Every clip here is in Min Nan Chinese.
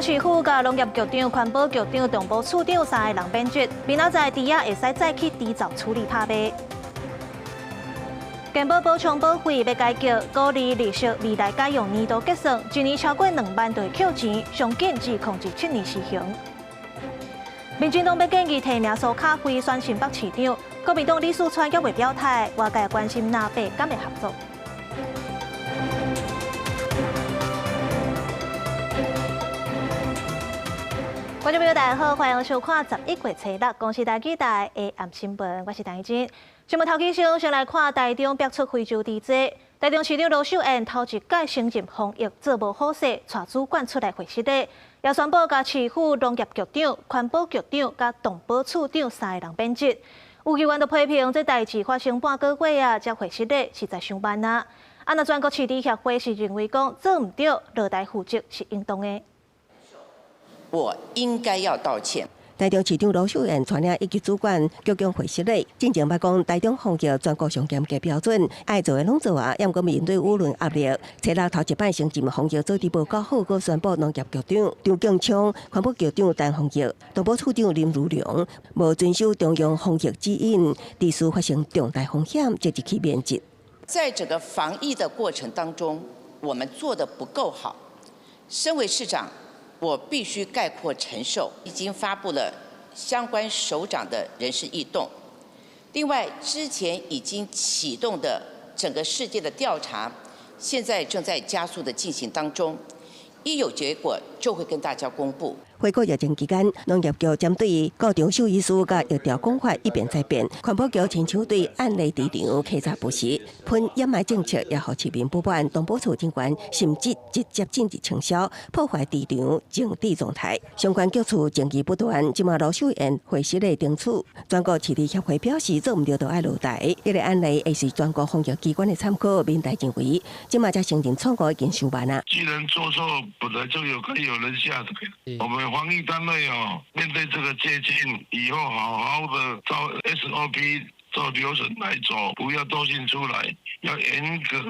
中市府佮農業局長、環保局長、動保處長三个人免職，明仔載豬仔會使再去豬槽處理拍賣。健保補充保費欲改革，鼓勵綠色未來改用年度結算，一年超過2萬就會扣錢，上緊只控制7年施行。民進黨欲建議提名蘇卡輝選新北市長，國民黨李四川猶未表態，外界關心藍白敢會合作。觀眾朋友，大家好，歡迎收看11月初六公視台語台的暗新聞，我是陳怡貞。新聞頭起先，先來看台中逼出非洲豬災。台中市長盧秀燕頭一擺承認防疫做無好勢，帶主管出來會失禮，也宣布共市府農業局長、環保局長佮動保處長三个人免職。有議員就批評這代誌發生半個月啊，才會失禮，實在傷慢啊！啊，若全國飼豬協會是認為講做毋對，落台負責是應當的。我應該要道歉。台中市長盧秀燕帶領一級主管鞠躬會失禮，進前捌講台中防疫全國上嚴格標準，愛做的攏做啊，猶閣面對輿論壓力，初六頭一擺承認防疫做得無夠好，閣宣布農業局長張建昌、環保局長陳鳳玉、動保處長林如龍無遵守中央防疫指引，致使發生重大風險，即日起免職。在整個防疫的過程當中，我們做得不夠好。身為市長，我必須概括承受，已經發布了相關首長的人事異動。另外，之前已經啟動的整個事件的調查，現在正在加速的進行當中，一有結果就會跟大家公布。回顧疫情期間，農業局針對顧長獸醫師佮疫調講法一變再變，環保局親像對案例豬場稽查不實，噴掩埋政策也予市民不滿，動保處警官甚至直接進入清消，破壞豬場靜止狀態。相關局處爭議不斷，這馬盧秀燕會失禮懲處。全國飼豬協會表示，做毋對就愛落台。這個案例會是全國防疫機關的參考。民代認為，這馬才承認錯誤已經傷慢啊。既然做錯，本來就有該有人下台。我們防疫單位哦，面對這個借鑑，以後好好的照 SOP 照流程來走，不要多信出來，要嚴格的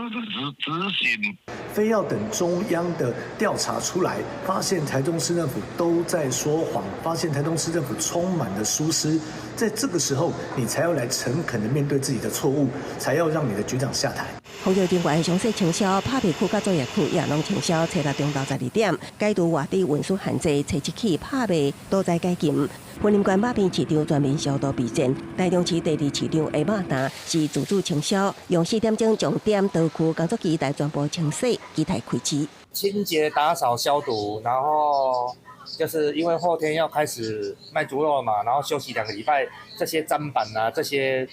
執行。非要等中央的調查出來，發現台中市政府都在說謊，發現台中市政府充滿了疏失，在這個時候，你才要來誠懇的面對自己的錯誤，才要讓你的局長下台。防疫人員詳細清消，拍賣區佮作業區也攏清消，初六中晝12點解除外地運輸限制，初七起拍賣屠宰解禁。雲林縣馬邊市場全面消毒備戰，台中市第二市場的肉擔是自主清消，用4點鐘將點刀具工作機來全部清洗，期待開市。清潔、打掃、消毒，然後就是因為後天要開始賣豬肉嘛，然後休息2個禮拜，這些砧板啊，這些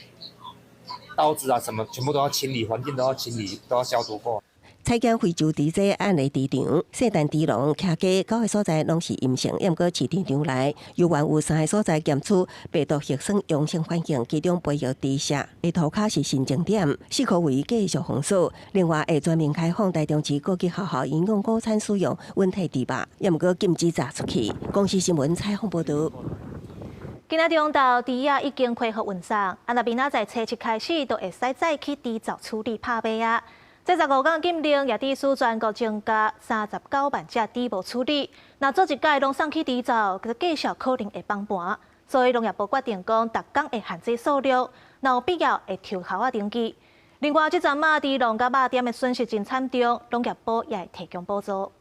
刀子啊，什麼全部都要清理，環境都要清理，都要消毒過。採檢非洲豬災案例豬場，聖誕豬籠、徛家九個所在攏是陰性，毋過飼豬場內猶原有三個所在檢出病毒核酸陽性反應，其中培育豬舍的塗跤是新增點，四箍圍繼續封鎖。另外，會全面開放台中市各級學校營養午餐使用溫體豬肉，猶毋過禁止炸出去。公視新聞採訪報導。今仔中晝豬仔已經恢復運送，啊，若明仔載初七開始，就會使再去豬槽處理拍賣啊。這15天禁令也致使全國增加39萬隻豬無處理，若做一改攏送去豬槽，這個價數可能會崩盤。所以農業部決定講，逐工會限制數量，若有必要會抽籤仔登記。另外，這陣仔豬農佮肉店的損失真慘重，農業部也會提供補助。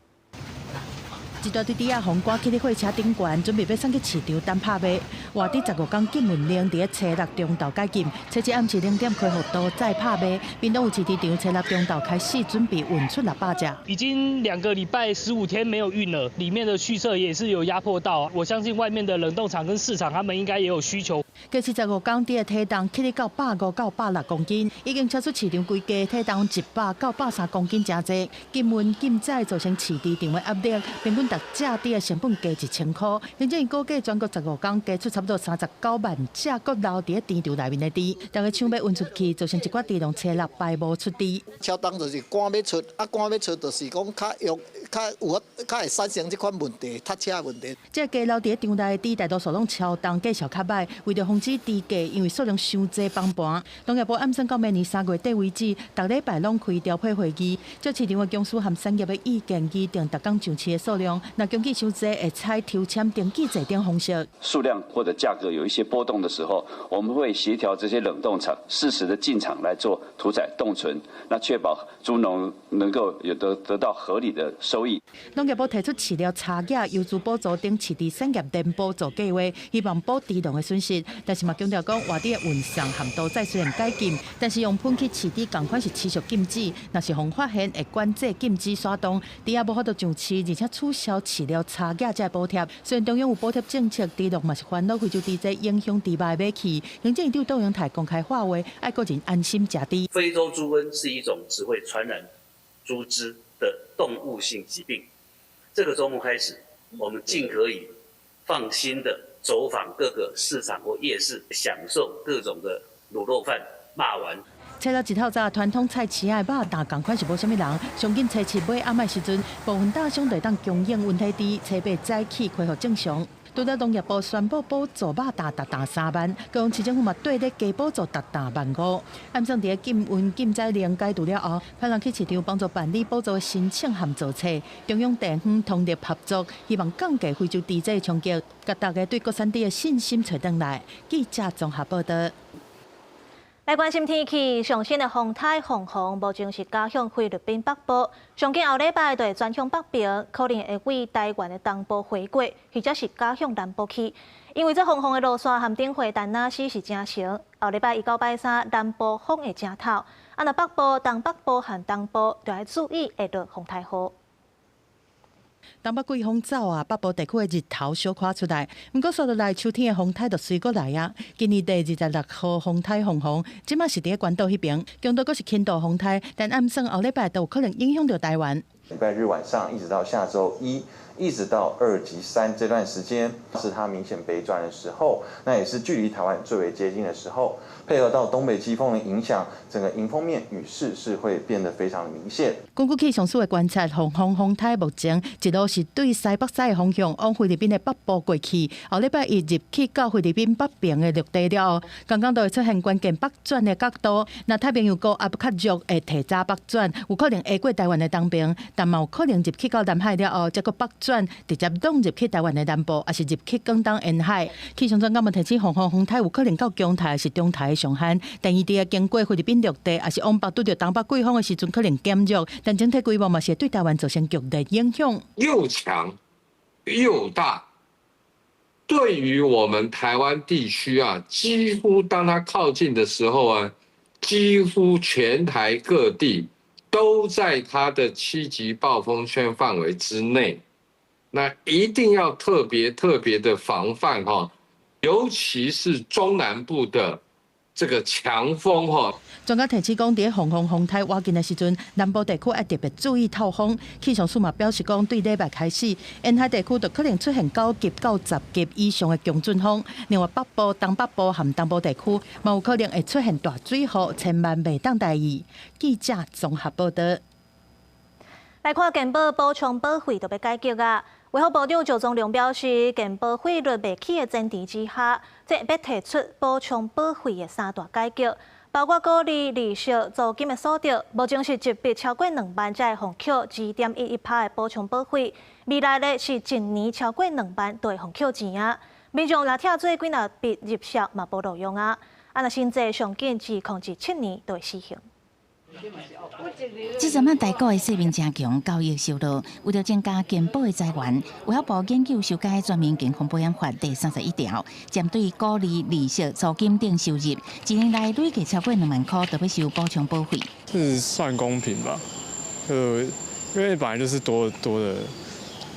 一大堆豬仔予趕去咧貨車頂懸，準備欲送去市場等拍賣。外地15天禁運令佇咧初六中晝解禁，初七暗時0點開放屠宰拍賣。屏東有飼豬場初六中晝開始準備運出600隻。已經2個禮拜15天沒有運了，裡面的畜舍也是有壓迫到。我相信外面的冷凍廠跟市場，他們應該也有需求。過去15天，豬的體重起到150到160公斤，已經超出市場規格體重100到130公斤誠濟。禁運禁宰造成飼豬場的壓力，平均逐隻豬的成本加1000箍。行政院估計全國十五工加出差不多39萬隻閣留佇咧豬場內面的豬，逐家搶欲運出去，造成一寡豬農初六排無出豬。超重就是趕欲出，啊趕欲出就是講較用較有較會產生這款問題，塞車問題。這個雞留佇場內的豬，大多數攏超重，價數較䆀。為著防止豬價因為數量傷濟崩盤，農業部暗算到明年3月底為止，逐禮拜攏開調配會議，借市場的公司和產業的意見擬定逐工上市的數量。若供給傷濟，會採抽籤登記制等方式。數量或者價格有一些波動的時候，我們會協調這些冷凍廠適時的進場來做屠宰凍存，那確保豬農能夠有得到合理的收益。農業部提出飼料差價、優資補助等飼豬產業連補助計劃，希望補豬農的損失。但是嘛強調講，活豬的運送和屠宰雖然解禁，但是用噴去飼豬仝款是持續禁止。若是予發現會管制禁止徙動，豬仔無法度上市，而且取消飼料差價這個補貼。雖然中央有補貼政策，豬農嘛是煩惱非洲豬災影響豬肉的買氣。行政院長卓榮泰公開喊話，愛國人安心食豬。非洲豬瘟是一種只會傳染豬隻的動物性疾病。這個週末開始，我們盡可以放心的走訪各個市場或夜市，享受各種的滷肉飯、肉圓。初六一透早，傳統菜市仔的肉檔仝款是無啥物人。上緊初七買暗的時陣，部分檔商就會當供應溫體豬，初八早起恢復正常。除了農業部宣布補助肉檔逐擔3萬，高雄市政府嘛綴咧加補助逐擔1.5萬。暗算佇咧禁運禁宰令解除了後，派人去市場幫助辦理補助的申請和造冊，中央地方通力合作，希望降低非洲豬災的衝擊，共大家對國產豬的信心揣轉來。記者綜合報道。來關心天氣，上新的風颱鳳凰，目前是加向菲律賓北部。上緊後禮拜就會轉向北邊，可能會對台灣的東部迴過，或者是加向南部去。因為這鳳凰的路線和頂回陳那斯是正成，後禮拜一到拜三南部風會誠透，啊若北部、東北部和東部就愛注意會落風颱雨。東北季風走啊，北部地區的日頭小可出來。毋過紲落來秋天的風颱就隨過來啊。今年第26號風颱鳳凰，這馬是佇咧關島彼邊，強度閣是輕度風颱，但暗算後禮拜都有可能影響著台灣。禮拜日晚上一直到下週一，一直到2及3這段時間，是它明顯北轉的時候，那也是距離台灣最為接近的時候。配合到東北季風的影響，整個迎風面雨勢是會變得非常明顯。根據氣象署的觀察，鳳凰風颱目前一路是對西北西的方向往菲律賓的北部過去，後禮拜一入去到菲律賓北邊的陸地了後，剛剛都會出現關鍵北轉的角度。若太平洋高壓較弱，會提早北轉，有可能會過台灣的東邊，但嘛有可能入去到南海了後，再閣北轉，直接攏入去台灣的南部，抑是入去廣東沿海。氣象專家嘛提醒，鳳凰風颱有可能到強颱抑是中颱上限，但伊佇經過菲律賓陸地，抑是往北拄著東北季風的時陣，可能減弱，但整體規模嘛是會對台灣造成強烈影響。又強又大，對於我們台灣地區啊，幾乎當它靠近的時候啊，幾乎全台各地都在它的7級暴風圈範圍之內，那一定要特別特別的防範哈，尤其是中南部的這個強風哈。專家提醒講，佇鳳凰風颱倚近的時陣，南部地區愛特別注意透風。氣象署嘛表示講，對禮拜開始，沿海地區就可能出現9級到10級以上的強陣風。另外，北部、東北部和東部地區嘛有可能會出現大水雨，千萬袂當大意。記者綜合報道。來看健保補充保費就欲改革啊！衛福部長趙宗龍表示，健保費率袂起的前提之下，這欲提出補充保費的三大改革，包括鼓勵利息、租金的所得，目前是一筆超過2萬才會予扣2.11%的補充保費，未來呢是一年超過2萬就會予扣錢啊！民眾若拆做幾若筆入息嘛無路用啊！啊，若新制上緊2017年就會施行。這陣仔台股的勢面誠強，交易受落，為著增加健保的財源，衛福部研究修改全民健康保險法第31條，針對股利、利息、租金等收入，一年內累計超過2萬箍，就欲收補充保費。是算公平吧？因為本來就是多多的，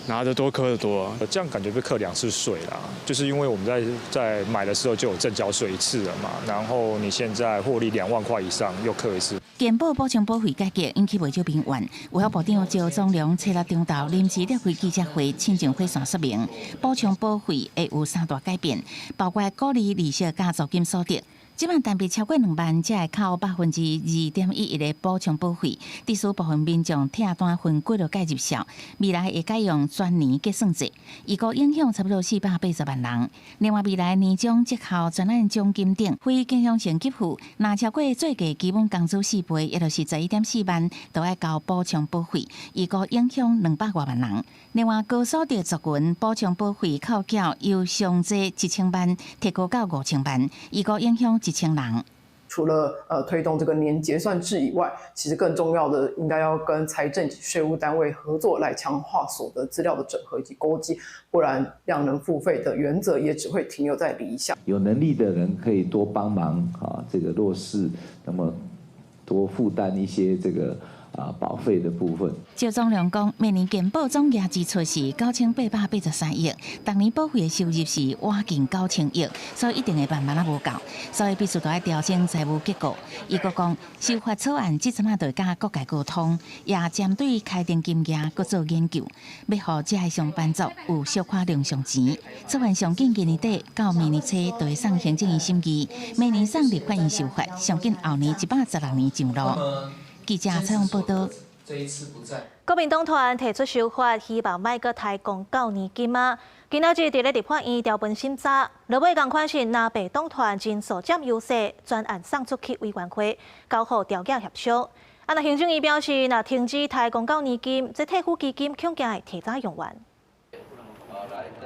拿得多課得多啊，這樣感覺被課兩次稅啦，就是因為我們在買的時候就有證交稅一次了嘛，然後你現在獲利2萬塊以上又課一次。健保補充保費改革引起袂少民怨，衛福部長趙宗龍初六中晝臨時召開記者會，親情火線說明補充保費會有三大改變，包括股利、利息佮租金所得。這擺單筆超過2萬，才會扣2.11%的補充保費。致使部分民眾拆單分幾落屆入數，未來會改用全年結算制，預估影響差不多480萬人。另外，未來年終績效專案獎金等非經常性給付，若超過最低基本工資4倍，也就是11.4萬，都愛交補充保費，預估影響200外萬人。另外，高所得族群補充保費扣繳由上濟1000萬提高到5000萬，預估影響1000人。除了推動這個年結算制以外，其實更重要的應該要跟財政及稅務單位合作，來強化所得資料的整合以及勾稽，不然量能付費的原則也只會停留在理想。有能力的人可以多幫忙啊，這個弱勢，那麼多負擔一些這個保費的部分。趙宗良講，明年健保總額支出是9883億，逐年保費的收入是倚近9000億，所以一定會慢慢仔無夠，所以必須著愛調整財務結構。伊閣講，修法草案這陣仔就佮各界溝通，也針對開定金額閣做研究，欲予遮的上班族有小可零用錢。草案上緊今年底到明年初就會送行政院審議，明年送立法院修法，上緊後年116年上路。記者採訪報道。國民黨團提出修法，希望莫閣提公教年金啊。今仔日佇咧立法院條文審查，落尾仝款是藍白黨團人數佔優勢，全案送出去委員會，交予調解協商。啊，若行政院表示，若停止提公教年金，這退撫基金恐驚會提早用完。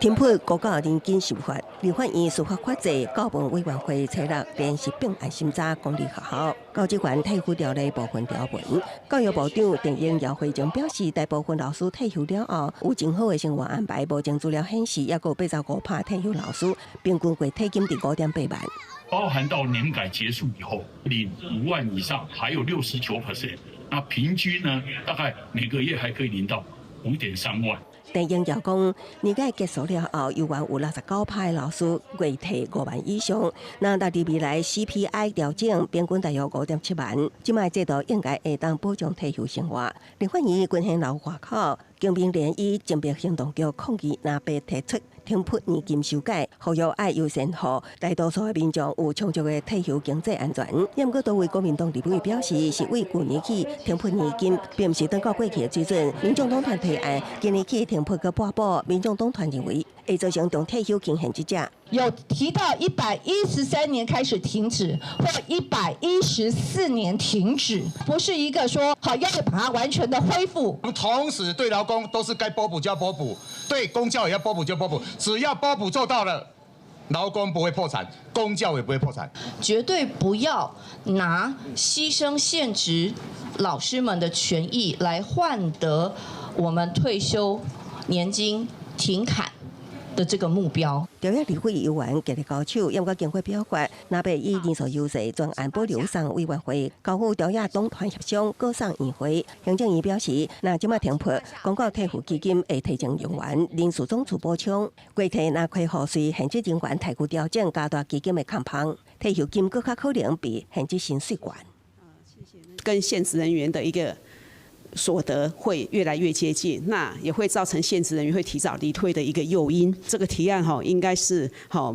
停撥公教年金修法，立法院司法法制顧問委員會初六連續併案審查公立學校教職員退撫條例部分條文。教育部長鄧英姚惠貞表示，大部分老師退休了後有真好的生活安排。目前資料顯示，猶閣有85%退休老師平均月退金佇5.8萬。包含到年改結束以後，領5萬以上還有69%，那平均呢，大概每個月還可以領到5.3萬。鄧英又講，年改結束了後，猶原有69%老師月退5萬以上。若納入未來 CPI 調整，平均大約5.7萬。這擺制度應該會當保障退休生活。立法院軍訓樓外口，公民聯與前白行動局抗議藍白提出停撥年金修改，呼籲愛優先予大多數的民眾有充足的退休經濟安全。毋過，多位國民黨立委表示，是對舊年起停撥年金，並毋是轉到過去的水準。民眾黨團提案今年起停撥閣半補，民眾黨團認為會造成重退休金現職者。有提到113年開始停止，或114年停止，不是一個說好要把它完全的恢復。同時對勞工都是該撥補就要撥補，對公教也要撥補就撥補，只要撥補做到了，勞工不會破產，公教也不會破產。絕對不要拿犧牲現職老師們的權益來換得我們退休年金停砍的這個目標。朝野立委委員極力交手，毋過經過表決，藍白以人數優勢全案保留送委員會，交予朝野黨團協商，閣送院會。行政院表示，若這擺停撥，公教退撫基金會提前用完，人事總處補充，月退若恢復隨現職人員待遇調整，加大基金的空縫，退休金閣較可能比現職薪水懸。跟現職人員的一個所得會越來越接近，那也會造成現職人員會提早離退的一個誘因。這個提案哈，應該是哈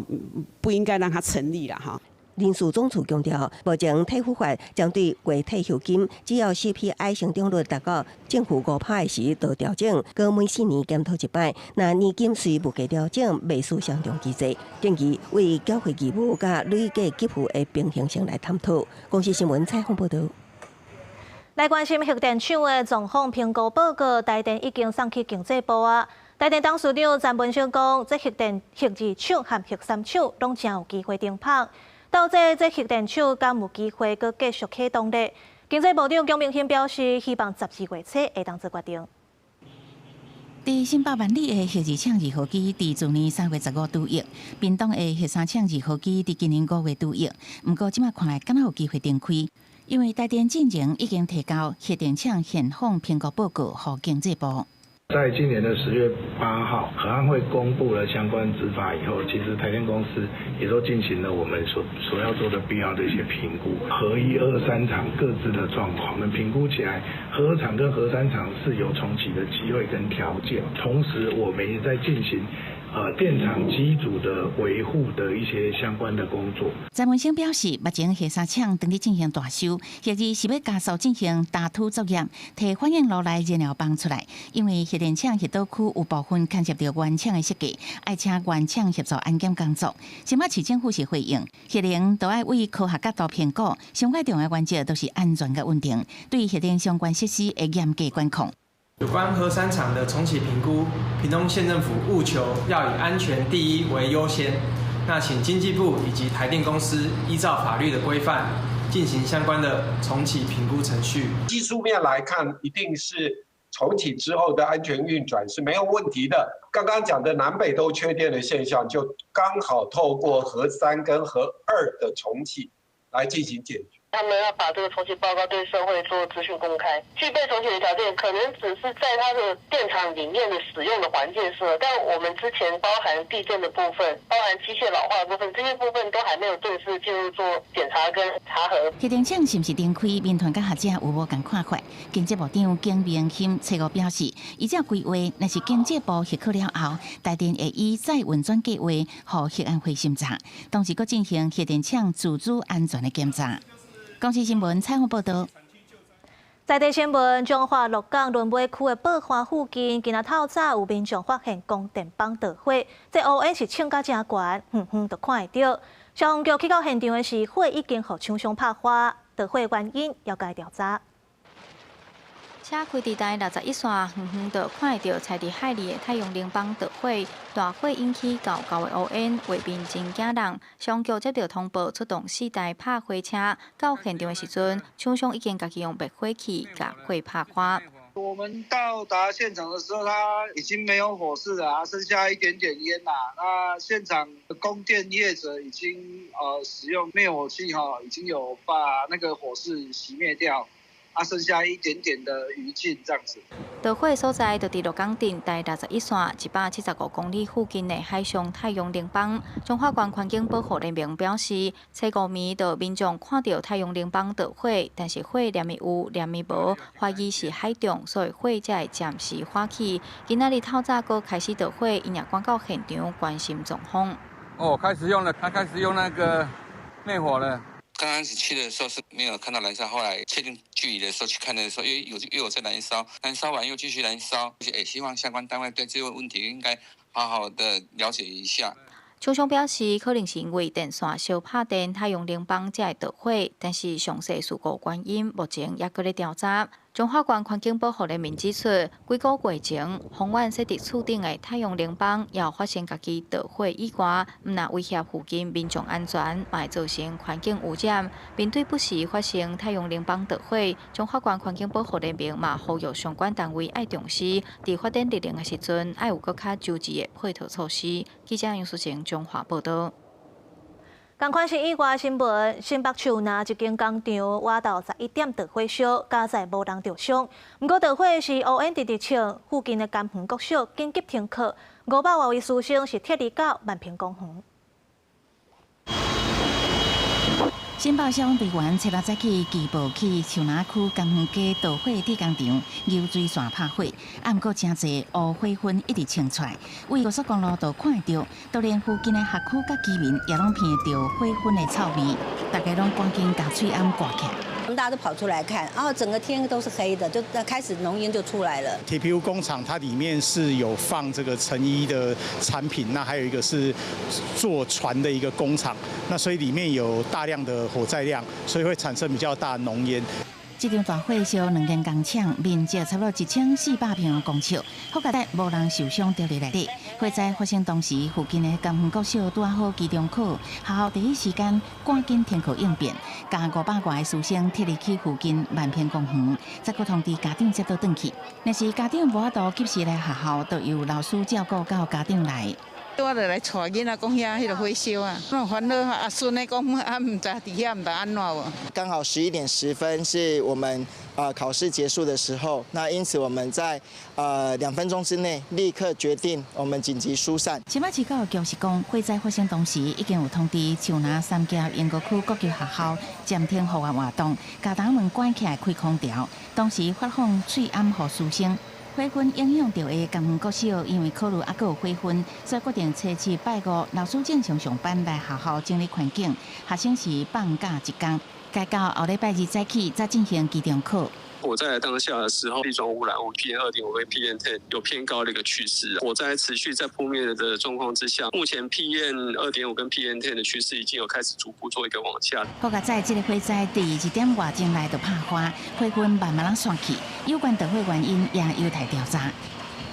不應該讓它成立了哈。人事總處強調，目前退撫法針對月退休金，只要 CPI 成長率達到正負5%時，就調整，閣每4年檢討一擺。若年金隨物價調整，袂輸相同機制。建議為繳費義務佮累計給付的平衡性來探討。公視新聞採訪報導。來關心核電廠的狀況評估報告，台電已經送去經濟部啊。台電董事長詹文生講，這核電核二廠和核三廠攏誠有機會停麭。到底這核電廠敢有機會閣繼續啟動咧？經濟部長蔣明興表示，希望12月初會當做決定。佇新北萬里的核二廠二號機，佇去年3月15拄役；屏東的核三廠二號機，佇今年5月拄役。毋過，這擺看來，敢若有機會重開，因為台電進前已經提交核電廠現況評估報告予經濟部。在今年的10月8號，核安會公布了相關執法以後，其實台電公司也都進行了我們所要做的必要的一些評估，核一、二、三廠各自的狀況，我們評估起來，核二廠跟核三廠是有重啟的機會跟條件。同時，我們也在進行電廠機組的維護的一些相關的工作。翟文星表示，目前核三廠正佇進行大修，核二是欲加速進行打土作業，提反應爐內燃料棒出來。因為核電廠核島區有部分牽涉著原廠的設計，愛請原廠協助安檢工作。新北市政府是回應，核能都愛為科學角度評估，上蓋重要原則都是安全佮穩定，對核電相關設施會嚴格管控。有關核三廠的重啟評估，屏東縣政府務求要以安全第一為優先。那請經濟部以及台電公司依照法律的規範進行相關的重啟評估程序。技術面來看，一定是重啟之後的安全運轉是沒有問題的。剛剛講的南北都缺電的現象，就剛好透過核三跟核二的重啟來進行解決。他們要把這個重啟報告對社會做資訊公開，具備重啟的條件，可能只是在它的電廠裡面的使用的環境是，但我們之前包含地震的部分，包含機械老化的部分，這些部分都還沒有正式進入做檢查跟查核。核電廠是毋是重開？民團佮學者有無仝看法？經濟部長景明鑫初五表示，依照規劃，若是經濟部核可了後，台電會以再運轉計劃，予核安會審查，同時閣進行核電廠自主安全的檢查。公視新聞採訪報導。在地新聞，彰化鹿港崙尾區的寶華附近，今仔透早有民眾發現光電板著火，這烏煙是衝甲誠懸，遠遠就看會著。消防局去到現場的時，火已經予廠商拍花，著火原因猶該調查。車開佇台61線，遠遠就看會著踩佇海裡的太陽能板著火，大火引起厚厚的烏煙，畫面真驚人。消防局接著通報，出動四台拍火車，到現場的時陣，廠商已經家己用滅火器共火拍花。我們到達現場的時候，它已經沒有火勢了，剩下一點點煙啦。那現場供電業者已經使用滅火器哈，已經有把那個火勢熄滅掉。啊，剩下一點點的餘燼，這樣子。著火所在就佇鹿港鎮台61線175公里附近的海上太陽能板。彰化縣環境保護聯盟表示，初五暝就民眾看著太陽能板著火，但是火連咪有，連咪無，懷疑是海中，所以火才會暫時緩去。今仔日透早閣開始著火，𪜶也趕到現場關心狀況。哦，開始用了，他開始用那個滅火了。剛開始去的時候是沒有看到燃燒，後來確定距離的時候去看的時候，又有在燃燒，燃燒完又繼續燃燒，也希望相關單位對這個問題應該好好的了解一下。廠商表示，可能是因為電線燒拍電，太陽能板才會著火，但是詳細事故原因目前猶閣咧調查。彰化縣環境保護聯盟指出，幾個月前，豐原設佇厝頂的太陽能板也有發生家己著火意外，毋但威脅附近民眾安全，嘛會造成環境污染。面對不時發生太陽能板著火，彰化縣環境保護聯盟嘛呼籲相關單位愛重視，佇發展綠能的時陣，愛有閣較周齊的配套措施。記者楊淑晴彰化報導。仝款是意外新聞，新北樹林一間工廠倚晝11點著火燒，佳哉無人著傷。毋過著火時烏煙直直衝，附近的甘園國小緊急停課，500外位師生是撤離到萬平公園。新北消防隊員初六早起齊報去樹林區甘園街著火鐵工廠，流水線拍火，啊，毋過誠濟烏火雲一直衝出來，佇高速公路都看會著，就連附近的學區佮居民也攏聞著火雲的臭味，大家攏趕緊共喙罨蓋起來。我們大家都跑出來看，然後整個天都是黑的，就開始濃煙就出來了。鐵皮屋工廠它裡面是有放這個成衣的產品，那還有一個是做船的一個工廠，那所以裡面有大量的火載量，所以會產生比較大濃煙。這場大火燒兩間工廠，面積差不多1400平方公尺，好佳哉無人受傷佇佇內底。火災發生當時，附近的甘園國小拄好期中考，學校第一時間趕緊停課應變，共500外的師生撤離去附近萬平公園，再閣通知家長接倒轉去。若是家長無法度及時來學校，就由老師照顧到家長來。我就來帶囡仔講遐彼个火燒啊，攏煩惱啊，孫仔講啊，毋知佇遐毋知按怎無。剛好11點10分是我們考試結束的時候，那因此我們在2分鐘之內立刻決定我們緊急疏散。新北市教育局是講，火災發生當時已經有通知樹林三峽鶯歌區國際學校暫停戶外活動，共大門關起來開空調，同時發放喙罨予師生。火焚影響著的江園國小，因為考慮猶閣有火焚，所以決定初七拜五老師正常上班來學校整理環境，學生是放假一工，改到後禮拜二早起才進行期中考。火災當下的時候，粒狀污染物 PM2.5跟 PM10 有偏高的一個趨勢。火災持續在撲滅的狀況之下，目前 PM2.5跟 PM10 的趨勢已經有開始逐步做一個往下。不過在這個火災佇一點外鐘內就拍花，火焚慢慢仔散去，有關導火原因也有待調查。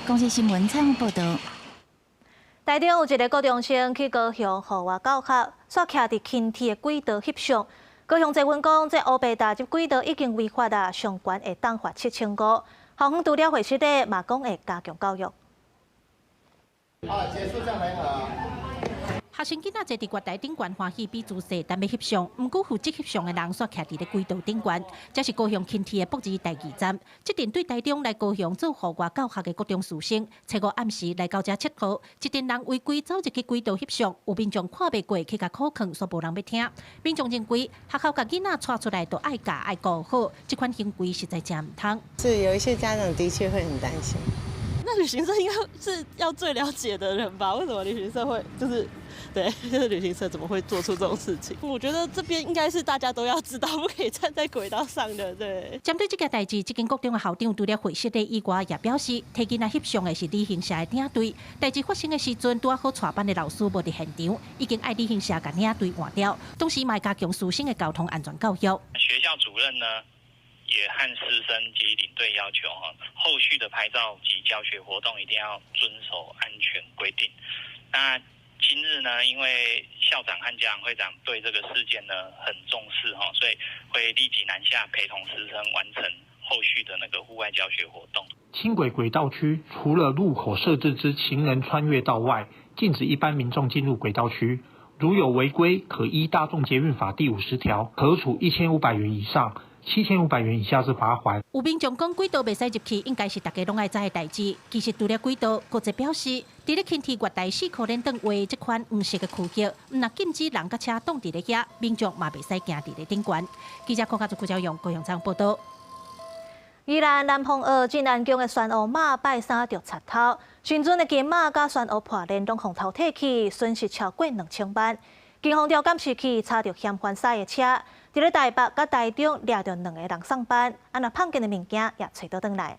公視新聞採訪報導。台中有一個高中生去高雄戶外教學，煞徛佇輕鐵的軌道翕相。高雄捷運講，這烏白踏入軌道已經違法啊，上懸會當罰7500。校方除了會室咧，嘛講會加強教育。好，結束這回合。學生囡仔坐佇月台頂懸歡喜比姿勢，等欲翕相。毋過負責翕相的人煞徛佇咧軌道頂懸，這是高雄輕鐵的駁二第二站。這陣對台中來高雄做戶外教學的國中師生，初五暗時來到遮𨑨迌，一陣人違規走入去軌道翕相，有民眾看袂過去共苦勸，煞無人欲聽。民眾認為學校共囡仔帶出來都愛教愛顧好，這款行為實在誠毋通。是有一些家長的確會很擔心。那旅行社應該是要最了解的人吧？為什麼旅行社會就是對，就是旅行社怎麼會做出這種事情？我覺得這邊應該是大家都要知道，不可以站在軌道上的。對。針對這件代誌，這間國中的校長除了會室的以外，也表示，提囡仔翕相的是旅行社的領隊。代誌發生的時陣，拄好帶班的老師無佇現場，已經愛旅行社共領隊換掉，同時嘛會加強師生的交通安全教育。學校主任呢，也和師生及領隊要求，後續的拍照及教學活動一定要遵守安全規定。那今日呢，因為校長和家長會長對這個事件呢很重視，所以會立即南下陪同師生完成後續的那個戶外教學活動。輕軌軌道區除了入口設置之行人穿越道外，禁止一般民眾進入軌道區。如有違規，可依大眾捷運法第50條，可處1500元以上7500元以下之罰鍰。有民眾講軌道袂使入去，應該是大家攏愛知的代誌。其實除了軌道，國際表示，佇咧輕鐵月台四箍連轉畫這款黃色的區域，毋但禁止人佮車擋佇咧遐，民眾嘛袂使行佇咧頂懸。記者郭家祖、郭昭勇高雄採訪報導。宜蘭南風澳鎮安宮的玄武媽拜三著賊偷，神尊的金馬佮玄武破鏈攏予偷提去，損失超過2000萬。警方調監視器查著嫌犯駛的車，佇咧台北佮台中掠著兩個人送辦，啊若碰見的物件也揣倒轉來。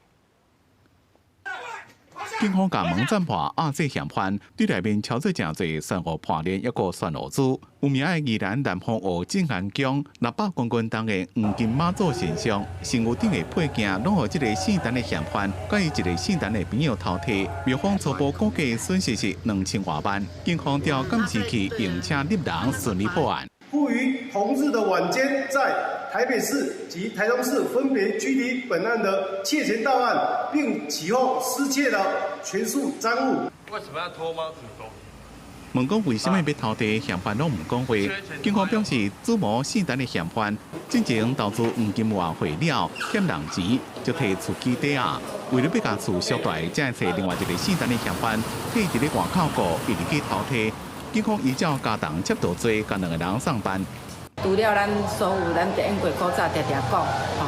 警方共網站破壓制嫌犯，對內面抄做誠濟玄武破鏈，抑閣玄武珠。有名的宜蘭南風澳鎮安宮600公斤重的黃金媽祖神像，神御頂的配件，攏予這个姓陳的嫌犯，佮伊一个姓陳的朋友偷提。廟方初步估計損失是2000外萬。警方調監視器用車入人，順利破案。附於同日的晚間，在台北市及台中市分別拘提本案的竊嫌到案，並起獲失竊的全數贓物。為什麼要偷媽祖公？問講為什麼欲偷提，嫌犯攏毋講話。警方表示，主謀姓陳的嫌犯，進前投資黃金外匯了，欠人錢，就提厝基抵押。為了欲共厝贖回，才會揣另外一个姓陳的嫌犯，替佇咧外口顧，一直去偷提。警方依照加重竊盜罪，共兩个人送辦。除了咱所有咱第一過古早定定講，吼，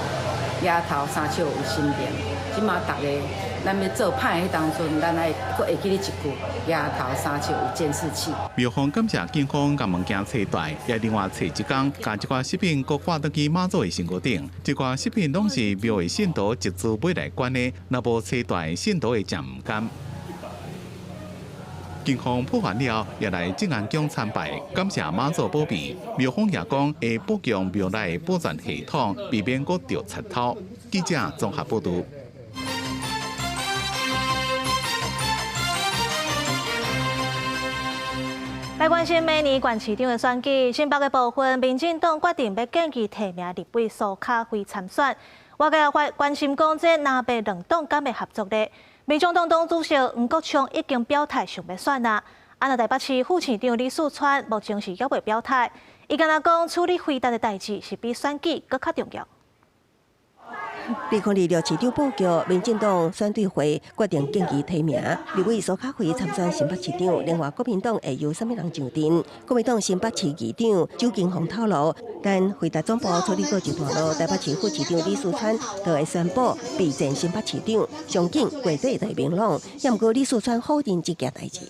額頭三尺有神明，這馬逐个咱欲做歹彼當陣，咱愛閣會記得一句：額頭三尺有監視器。廟方感謝警方共物件揣回，也另外揣一工，共這寡飾品閣掛轉去媽祖的身軀頂。這寡飾品攏是廟的信徒集資買來捐的，若無揣回，信徒會誠毋甘。警方破案了，也來鎮安宮參拜，感謝媽祖保庇。廟方也講會補強廟內的保全系統，避免閣著賊偷。記者綜合報導。來關心明年縣市長的選舉，新北的部分，民進黨決定欲建議提名立委蘇卡輝參選。外界也關心講，這藍白兩黨敢會合作咧？民眾黨黨主席黃國昌已經表態想欲選啦。啊，若台北市副市長李四川目前是猶未表態，伊敢若講處理輝達的代誌是比選舉閣較重要。2026市長布局，民進黨選對會決定建議提名立委蘇卡輝參選新北市長，另外國民黨會由啥物人上陣？國民黨新北市議長周金鳳透露，等輝達總部處理過一段落，台北市副市長李四川就會宣布備戰新北市長，上緊月底就會明朗。也毋過李四川否認這件代誌。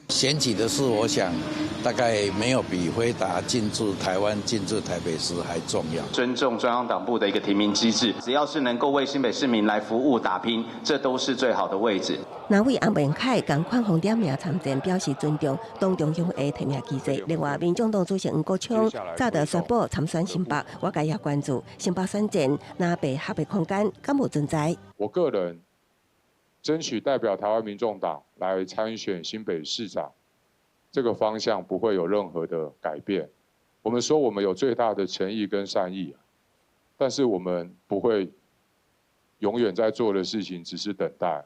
選舉的事，我想大概沒有比輝達進駐台灣、進駐台北市還重要。尊重中央黨部的一個提名機制，只要是能夠為新北市民來服務打拼，這都是最好的位置。藍委洪孟楷仝款予點名參戰，表示尊重黨中央的提名機制。另外，民眾黨主席黃國昌早就宣布參選新北，外界也關注新北選戰藍白合的空間敢有存在。我個人爭取代表台灣民眾黨來參選新北市長，這個方向不會有任何的改變。我們說我們有最大的誠意跟善意，但是我們不會永遠在做的事情只是等待。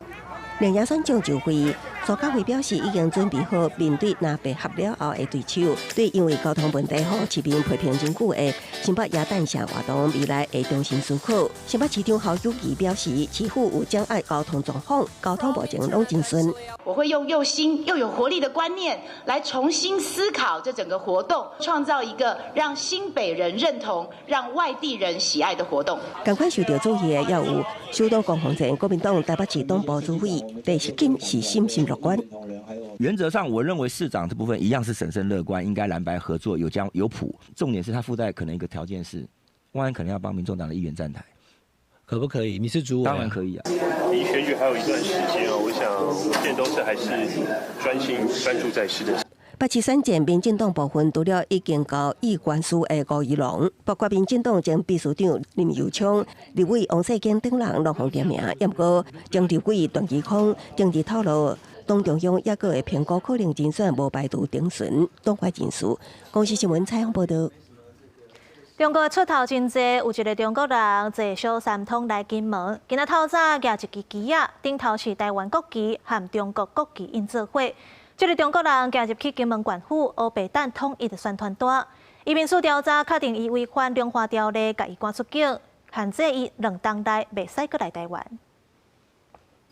另野選將就位，蘇卡輝表示已經準備好面對藍白合了後的對手。對因為交通問題予市民批評真久的新北耶誕城活動，未來會重新思考。新北市長侯友宜表示，市府有掌握交通狀況，交通目前攏真順。我會用又新又有活力的觀念來重新思考這整個活動，創造一個讓新北人認同、讓外地人喜愛的活動。仝款受到注意的，也有首都攻防戰國民黨台北市黨部主委鄭錫錦是審慎樂觀。原則上，我認為市長這部分一樣是審慎樂觀，應該藍白合作有將有譜。重點是他附帶可能一個條件是，萬安可能要幫民眾黨的議員站台，可不可以？你是主委，當然可以啊。離選舉還有一段時間哦，我想我現在都是還是專心專注在市政。北市選戰，民進黨部分除了已經交議官司的吳怡農，包括民進黨前秘書長林右昌、立委王世堅等人攏予點名。也毋過，前立委段宜康政治透露，黨中央猶閣會評估可能人選，無排除頂順黨外人士。公視新聞採訪報導。中國出頭真濟，有一個中國人坐小三通來金門，今仔透早舉一支旗仔，頂頭是台灣國旗和中國國旗印做伙。這個中國人行入去金門縣府，烏白等統一的宣傳單。移民署調查確定伊違反兩岸條例，共伊趕出境，限制伊2冬內袂使閣來台灣。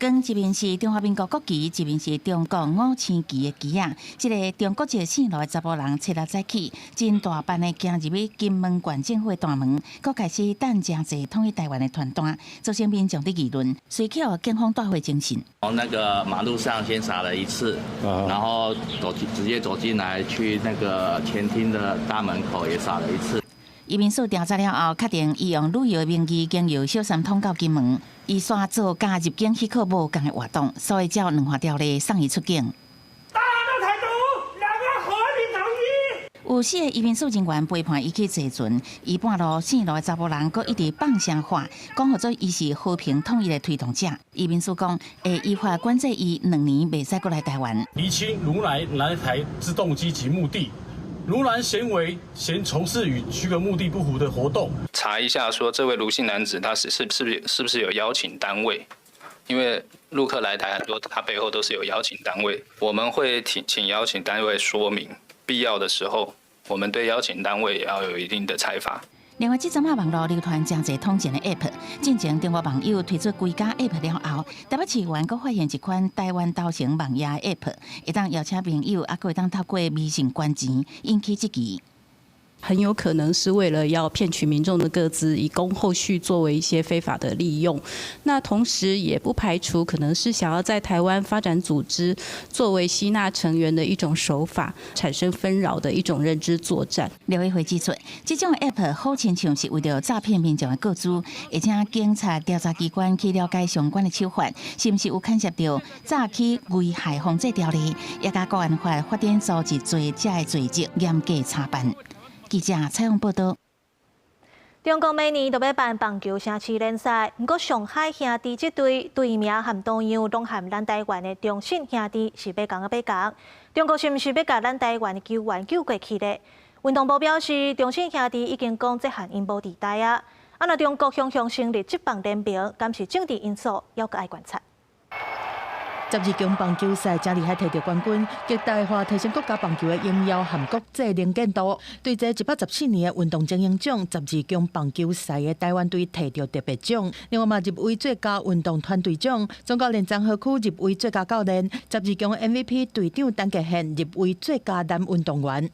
光一面是中華民國國旗，一面是中國五星旗的旗仔。這個中國籍姓盧的查埔人，初六早起，真大範的行入去金門縣政府的大門，閣開始等誠濟統一台灣的傳單，造成民眾的議論，隨去予警方帶回偵訊。從那個馬路上先灑了一次，然後走直接走進來，去那個前廳的大門口也灑了一次。移民署調查了後，確定伊用旅遊名義經由小三通到金門，伊煞做佮入境許可無仝的活動，所以照兩岸條例送伊出境。打倒台獨，兩岸和平統一。有四个移民署人員陪伴伊去坐船，伊半路姓盧的查埔人，閣一直放聲喊，講予做伊是和平統一的推動者。移民署講會依法管制伊2年，袂使閣來台灣。釐清盧男來台之動機及目的。盧男行為嫌從事與這個目的不符的活動，查一下，說這位盧姓男子他是不是有邀請單位？因為陸客來台很多，他背後都是有邀請單位，我們會請邀請單位說明，必要的時候，我們對邀請單位也要有一定的裁罰。另外，這陣仔網路流傳誠濟統戰的 App，進前中國網友推出幾家 App 了後，台北市員閣發現一款台灣頭前網頁 App，會當邀請朋友，猶閣會當透過微信捐錢，引起質疑。很有可能是為了要騙取民眾的個資，以供後續作為一些非法的利用。那同時也不排除可能是想要在台灣發展組織，作為吸納成員的一種手法，產生紛擾的一種認知作戰。立委會指出，這種 App 好親像是為著詐騙民眾的個資，而且警察調查機關去了解相關的手法，是毋是有牽涉著詐欺危害防制條例，也佮國安法法定組織罪這个罪責嚴格查辦。記者採訪報導。中國每年都欲辦棒球城市聯賽，毋過上海兄弟這隊隊名和圖樣攏和咱台灣的中信兄弟是欲仝仔欲仝。中國是毋是欲共咱台灣的球員救過去咧？運動部表示，中信兄弟已經講這項𪜶無佇台啊。啊，若中國雄雄成立職棒聯盟，敢是政治因素，猶閣愛觀察。12強棒球賽誠厲害摕著冠軍，極大化提升國家棒球的榮耀和國際能見度。對這114年的運動精英獎，十二強棒球賽的台灣隊摕著特別獎，另外嘛入圍最佳運動團隊獎，總教練張和區入圍最佳教練，十二強 MVP 隊長陳傑憲入圍最佳男運動員。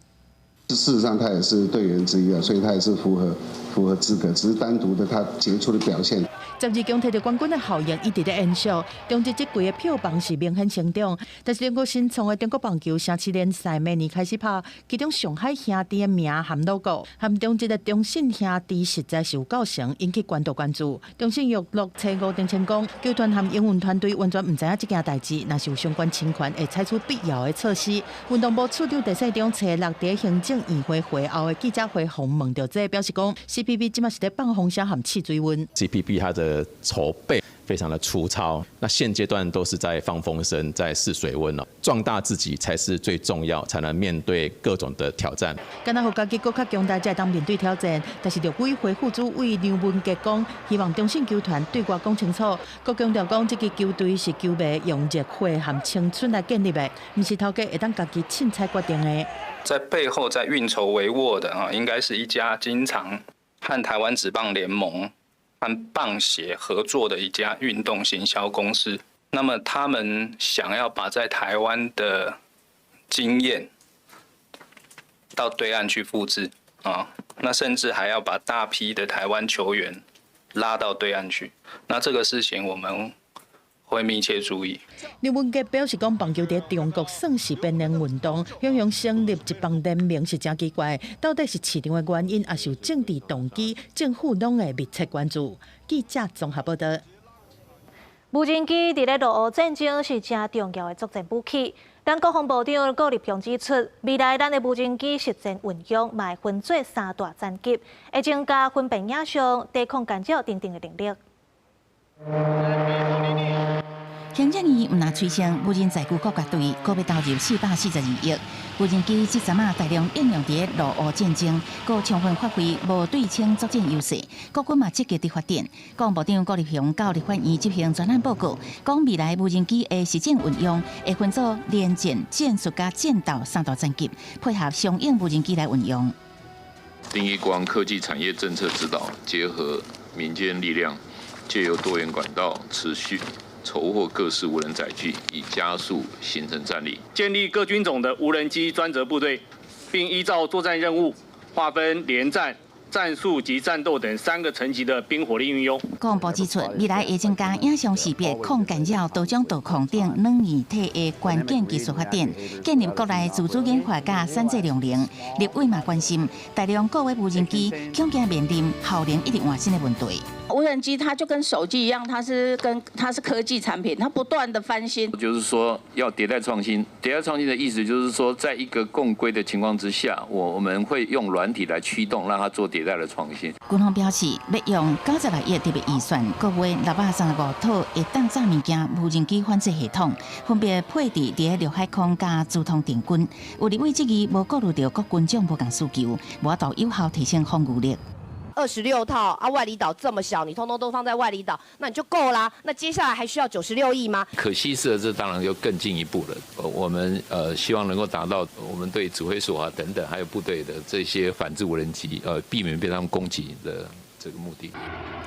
事實上，他也是隊員之一啊，所以他也是符合資格，只是單獨的他傑出的表現。 12強摕著冠軍的效應一直咧延續，中職這季的票房是明顯成長。但是中國新創的中國棒球城市聯賽明年開始拍，其中上海兄弟的名和 logo，和中職的中信兄弟實在是有夠像，引起關注關注。中信娛樂初五澄清講，球團和營運團隊完全毋知影這件代誌，若是有相關侵權，會採取必要的措施。運動部次長鄭世忠初六佇行政院會會後的記者會，訪問著這個表示講，CPB 這馬是咧放風聲和試水溫。 CPB 它的籌備非常的粗糙，那現階段都是在放風聲，在試水溫咯，壯大自己才是最重要，才能面對各種的挑戰。敢若予家己閣較強大，才會當面對挑戰。但是陸委會副主委梁文傑講，希望中信球團對外講清楚，閣強調講，這支球隊是球迷用熱血和青春來建立的，毋是頭家會當家己凊彩決定的。在背後在運籌帷幄的啊，應該是一家經常和台灣職棒聯盟和棒協合作的一家運動行銷公司。那麼他們想要把在台灣的經驗到對岸去複製啊，那甚至還要把大批的台灣球員拉到對岸去。那這個事情我們會密切注意。劉文傑表示，講棒球佇中國算是邊緣運動，雄雄成立職棒聯盟是誠奇怪，到底是市場的原因，抑是有政治動機？政府攏會密切關注。記者綜合報道。無人機佇咧俄烏戰爭是誠重要的作戰武器。咱國防部長郭立雄指出，未來咱的無人機實戰運用，嘛會分做三大層級，會增加分辨影像、低空干擾等等的能力。行政院毋但催生無人載具國家隊，閣欲投入442億。無人機這陣仔大量應用佇俄烏戰爭，閣充分發揮無對稱作戰優勢。國軍嘛積極佇發展。國防部長郭立雄到立法院執行專案報告，講未來無人機的實戰運用會分做聯戰、戰術佮戰鬥三大層級，配合相應無人機來運用。定義國防科技產業政策指導，結合民間力量，借由多元管道持續籌獲各式無人載具，以加速形成戰力。建立各軍種的無人機專責部隊，並依照作戰任務劃分聯戰、戰術及戰鬥等三個層級的兵火力運用。國防部指出，未來會增加影像識別、抗干擾、多種導控等軟硬體的關鍵技術發展，建立國內自主研發佮產製量能。立委嘛關心，大量購買無人機，恐驚面臨效能一直換新的問題。無人機它就跟手機一樣，它是科技產品，它不斷的翻新。就是說要迭代創新，迭代創新的意思就是說，在一個共規的情況之下，我們會用軟體來驅動，讓它做迭代的創新。軍方表示，欲用96億特別預算，購買635套會當炸物件無人機反制系統，分別配置佇陸海空佮資通電軍。有立委質疑無顧慮著各軍種無仝需求，無法度有效提升防禦力。 26套啊，外離島這麼小，你通通都放在外離島，那你就夠啦。那接下來還需要96億嗎？可攜式的這當然就更進一步了。我們希望能夠達到我們對指揮所啊等等，還有部隊的這些反制無人機，避免被他們攻擊的這個目的。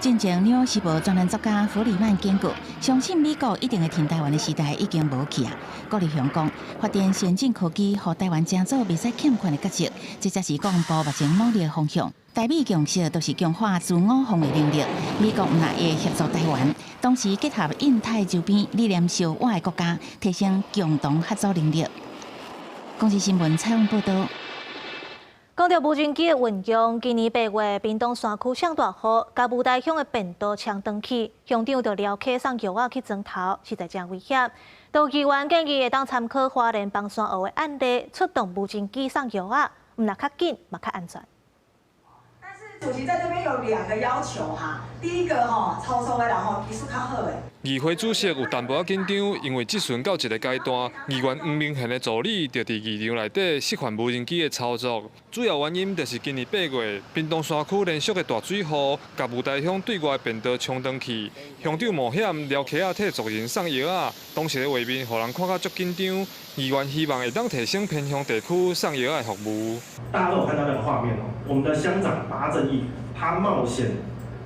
進前紐約時報專欄作家弗里曼警告，相信美國一定會挺台灣的時代已經無去啊。郭立雄講，發展先進科技，予台灣成做袂使欠缺的角色，這才是國防部目前努力的方向。台美共識就是強化自我防衛能力，美國毋但會協助台灣，同時結合印太周邊理念相倚的國家，提升共同合作能力。公視新聞採訪報導。講著無人機的運用，今年8月，屏東山區上大雨，共霧台鄉的便道沖斷去，鄉長就撩溪送藥仔去裝頭，實在誠危險。都議員建議會當參考花蓮枋山學的案例，出動無人機送藥仔，毋但較緊，嘛較安全。主席在這邊有兩個要求哈，第一個吼，操作的人吼技術較好的。議會主席有淡薄仔緊張，因為質詢到一個階段，議員黃明賢的助理就佇議場內底示範無人機的操作。主要原因就是今年8月，屏東山區連續的大水雨，共霧台鄉對外便道沖斷去，鄉長冒險撩溪仔替族人送藥仔，當時的畫面予人看甲足緊張。議員希望會當提升偏鄉地區送藥仔的服務。大家都有看到那個畫面哦，我們的鄉長巴正義，他冒險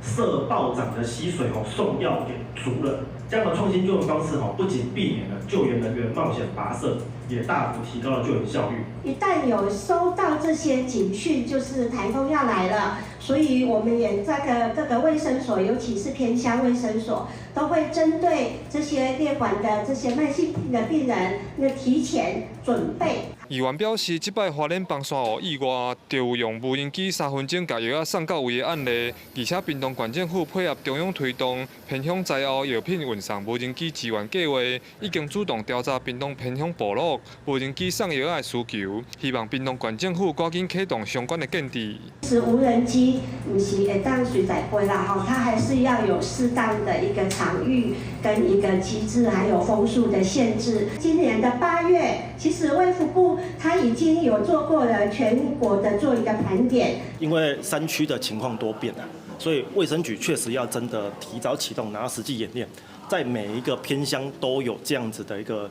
涉暴漲的溪水哦，送藥給族人，這樣的創新救援方式哦，不僅避免了救援人員冒險跋涉，也大幅提高了救援效率。一旦有收到這些警訊，就是颱風要來了，所以我們也在各個衛生所，尤其是偏鄉衛生所，都會針對這些列管的這些慢性病的病人，那提前準備。議員表示，這擺花蓮崩山雨以外，就有用無人機3分鐘共藥仔送到位的案例，而且屏東縣政府配合中央推動偏鄉災後藥品運送無人機支援計劃，已經主動調查屏東偏鄉部落無人機送藥仔的需求，希望屏東縣政府趕緊啟動相關的建制。是無人機，毋是會當隨在飛啦，吼，它還是要有適當的一個場域跟一個機制，還有風速的限制。今年的8月，其實衛福部他已經有做過了全國的做一個盤點。因為山區的情況多變啊，所以衛生局確實要真的提早啟動，然後實際演練，在每一個偏鄉都有這樣子的一個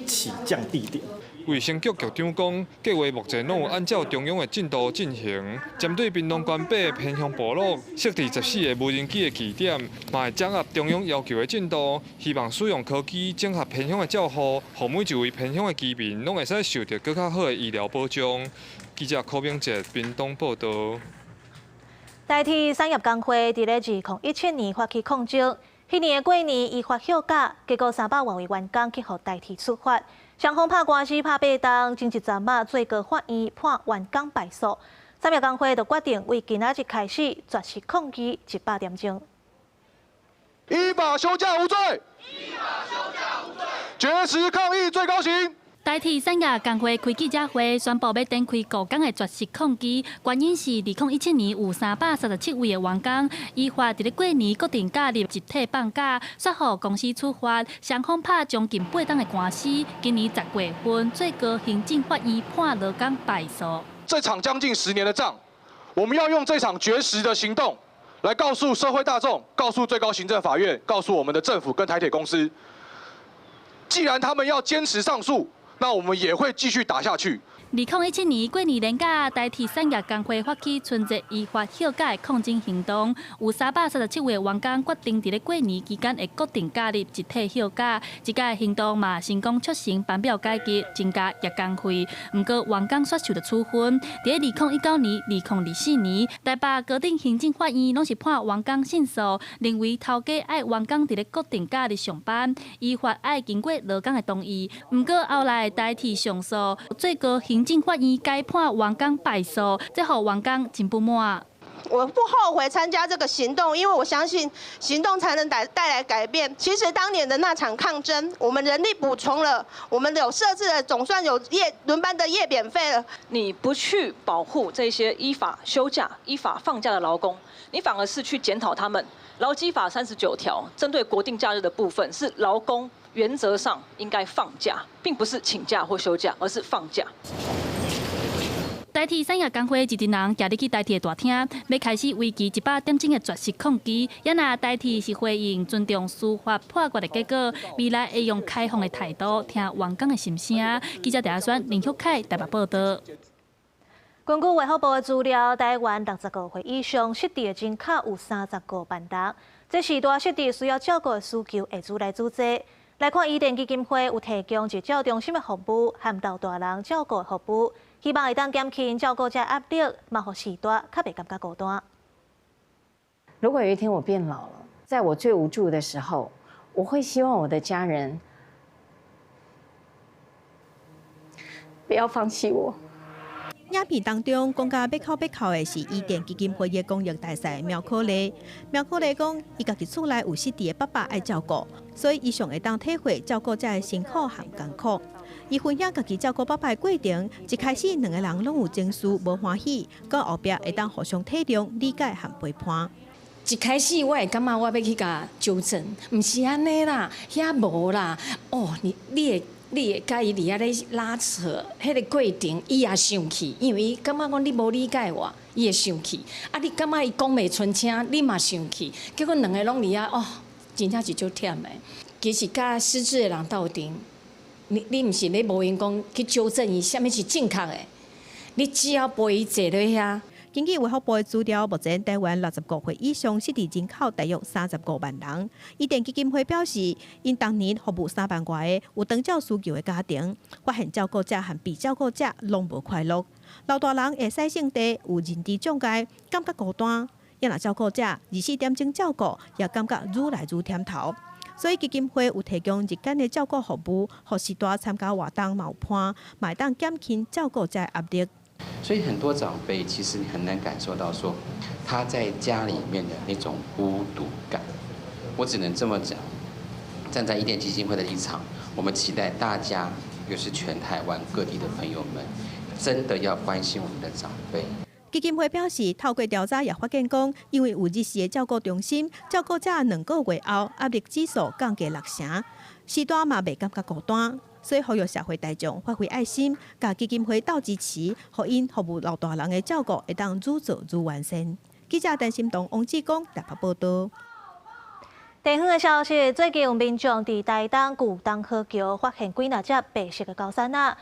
起降地點。衛生局局長講，計劃目前攏有按照中央的進度進行。針對屏東縣北偏鄉部落設置14個無人機的據點，嘛會掌握中央要求的進度，希望使用科技整合偏鄉的照護，予每一位偏鄉的居民攏會使受著閣較好的醫療保障。記者柯明哲屏東報導。台鐵產業工會佇咧2017年發起抗爭，彼年的過年依法休假，結果300外位員工去予台鐵處罰。雙方拍官司拍8冬，前一陣仔最高法院判員工敗訴，產業工會就決定為今仔日開始絕食抗議100點鐘。依法休假無罪，依法休假無罪，絕食抗議最高刑。台鐵產業工會開記者會，宣布欲展開五工的絕食抗議。原因是2017年有337位的員工依法佇咧過年國定假日集體放假，煞予公司處罰，雙方拍將近8冬的官司。今年10月份，最高行政法院判勞工敗訴。這場將近10年的仗，我們要用這場絕食的行動，來告訴社會大眾，告訴最高行政法院，告訴我們的政府跟台鐵公司，既然他們要堅持上訴，那我們也會繼續打下去。 2017年過年連假，台鐵產業工會發起春節依法休假的抗爭行動，有337位員工決定佇咧過年期間的國定假日集體休假。這個行動嘛成功促成班表改革，增加夜工費。毋過員工煞受著處分。佇咧2019年、2024年，台北高等行政法院攏是判員工勝訴，認為頭家愛員工佇咧國定假日上班，依法愛經過勞工的同意。毋過後來台鐵上訴，最高行政法院改判員工敗訴，這予員工真不滿。我不後悔參加這個行動，因為我相信行動才能帶來改變。其實當年的那場抗爭，我們人力補充了，我們有設置了，總算有夜輪班的夜免費了。你不去保護這些依法休假、依法放假的勞工，你反而是去檢討他們。勞基法39條針對國定假日的部分，是勞工原則上應該放假，並不是請假或休假，而是放假。台鐵產業工會一陣人行入去台鐵大廳，欲開始為期100點鐘的絕食抗議。也若台鐵是回應尊重司法判決的結果，未來會用開放的態度聽員工的心聲。記者鄭阿選、林旭凱台北報導。根據衛福部的資料，台灣65歲以上失智的人口有35萬人，這時代失智需要照顧的需求會愈來愈濟。來看伊甸基金會有提供日照中心的服務，和老大人照顧的服務，希望會當減輕照顧者壓力，嘛予序大較袂感覺孤單。如果有一天我變老了，在我最無助的時候，我會希望我的家人不要放棄我。影片當中講甲欲哭欲哭的是伊甸基金會的公益大使苗可麗。苗可麗講，伊家己厝內有失智的爸爸愛照顧，所以伊上會當體會照顧者的辛苦和艱苦。伊分享家己照顧爸爸的過程，一開始兩个人攏有情緒無歡喜，到後壁會當互相體諒、理解和陪伴。一開始我會感覺我欲去共糾正，毋是按呢啦，遐無啦。哦，你會佮伊佇遐咧拉扯，彼個過程伊也生氣，因為伊感覺講你無理解我，伊會生氣。啊，你感覺伊講袂出聲，你嘛生氣，結果兩個攏佇遐哦，真正是足忝的。其實佮失智的人鬥陣，你毋是咧無閒講去糾正伊啥物是正確的，你只要陪伊坐落遐。根據衛福部的資料，目前台灣65歲以上失智人口大約35萬人。伊甸基金會表示，𪜶當年服務3萬外個有長照需求的家庭，發現照顧者和被照顧者攏無快樂。老大人會使性地有認知障礙，感覺孤單；也若照顧者24點鐘照顧，也感覺愈來愈忝頭。所以基金會有提供日間的照顧服務，予序大參加活動嘛有伴，嘛會當減輕照顧者的壓力。所以很多長輩其實你很難感受到說他在家裡面的那種孤獨感。我只能這麼講，站在伊甸基金會的立場，我們期待大家，又是全台灣各地的朋友們，真的要關心我們的長輩。基金會表示，透過調查也發現講，因為有日時的照顧中心，照顧者2個月後壓力指數降低6成，序大嘛袂感覺孤單。所以呼籲社會大眾發揮愛心，共基金會鬥支持，予𪜶服務老大人的照顧會當愈做愈完善。記者陳心東、王志剛台北報道。地方的消息，最近有民眾佇台東舊東河橋發現幾若隻白色的高山仔，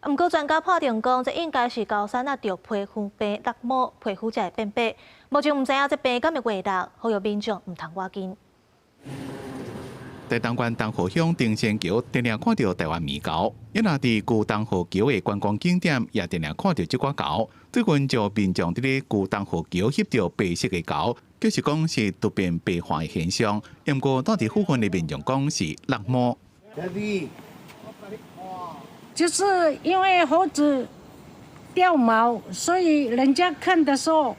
毋過專家判定講，這應該是高山仔著皮膚病落毛，皮膚才會變白。目前毋知影這病敢會穢毒，呼籲民眾毋通倚近。台東縣東河鄉登仙橋，定定看著台灣獼猴；也若佇舊東河橋的觀光景點，也定定看著這寡猴。最近就民眾佇咧舊東河橋翕著白色的猴，就是講是突變白化的現象。毋過，當地附近的民眾講是落毛。就是因為猴子掉毛，所以人家看的時候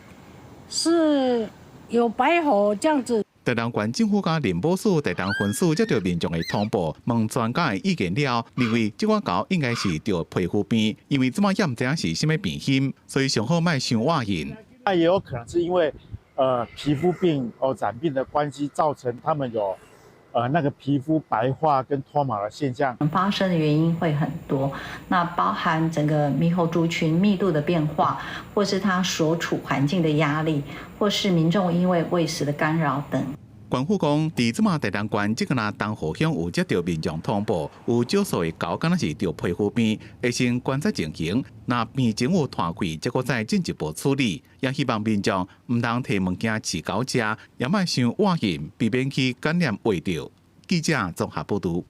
是有白猴這樣子。台東縣政府佮林保署台東分署接著民眾的通報，問專家的意見了，認為這款猴應該是著皮膚病，因為這馬也毋知影是啥物病菌，所以上好莫傷倚近。那也有可能是因為皮膚病哦染病的關係，造成他們有那個皮膚白化跟脫毛的現象。發生的原因會很多，那包含整個獼猴族群密度的變化，或是它所處環境的壓力，或是民眾因為餵食的干擾等。縣府講，佇這馬台東縣，這個若東河鄉有接著民眾通報，有少數的猴敢若是著皮膚病，會先觀察情形，若病情有拖開，則閣再進一步處理。也希望民眾毋通提物件飼狗食，也莫傷倚近，避免去感染秽著。記者綜合報導。